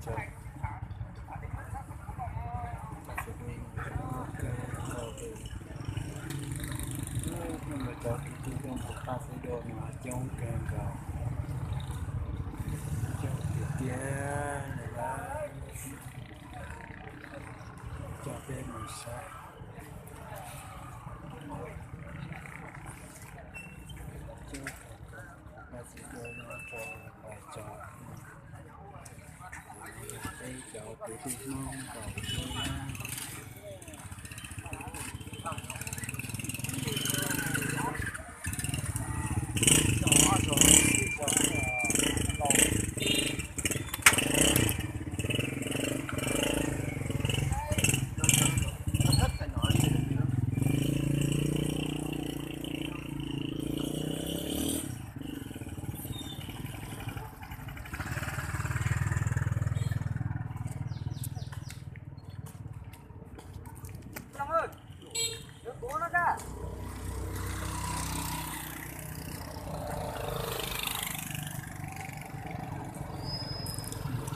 Paj Xav Dua no coob kawg nkaus li. Cov kwv tij tuaj mus paj Xav Dua no coob kawg nkaus, coob tiag tiag li na. Coj peb mus saib. Coob kawg nkaus, paj Xav Dua no rau lawv cov, peb cov kwv tij Hmoob nkaus xwb na.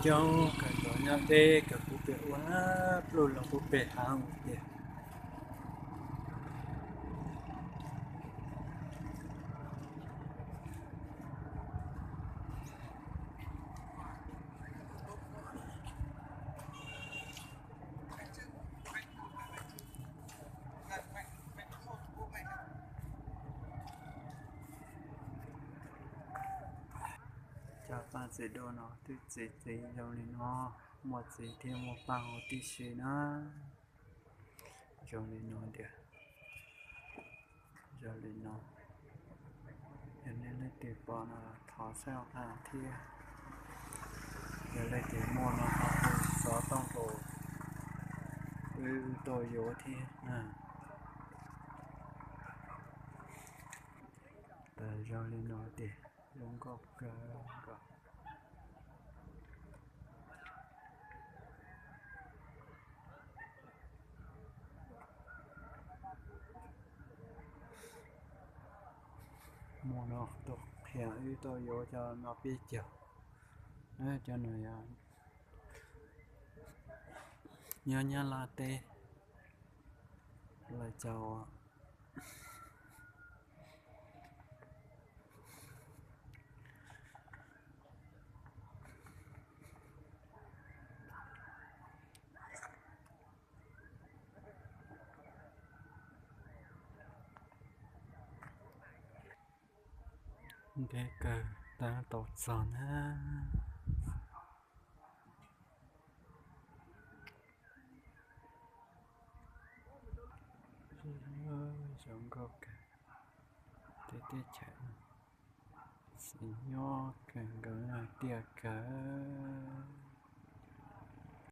Coob kawg nkaus, nyob deb kawg, kuv pem ua pluj los kuv pem heev tiag. Cov paj Xav Dua no twb txiv txiv zoo li no, muaj txiv thiab muaj paj huv tib si na. Zoo li no tiag, zoo li no. Yog nej leej twg pom no thov txhawb nqa thiab. Yog leej twg muaj no ho xov tooj rau wb tuaj yuav thiab na. Tas zoo li no tiag, zoo nkauj kawg nkaus. Muaj no tuaj qhia wb tuaj yuav cov no peb caug. Cov no yog nyob Nyab Laj teb, lawv cov ntev kawg tab tau txog na. Zoo nkauj kawg, tej teb chaws xis nyob kawg nkaus, tiaj kawg.